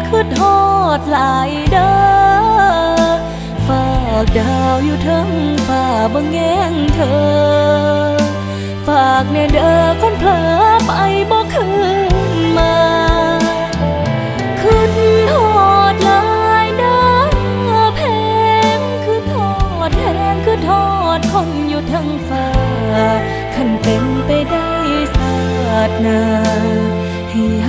ຄິດຮອດຫຼາຍເດີ ຟາກດາວຢູ່ເທິງຟ້າເບິ່ງແຍງເທີ ຝາກແນ່ເດີຄົນເຜີໄປບໍ່ຄືນມາ ຄິດຮອດຫຼາຍເດີແພງ ຄິດຮອດແຮງ ຄິດຮອດຄົນຢູ່ເທິງຟ້າ ຄັນເປັນໄປໄດ້ຊາດໜ້າ ໃຫ້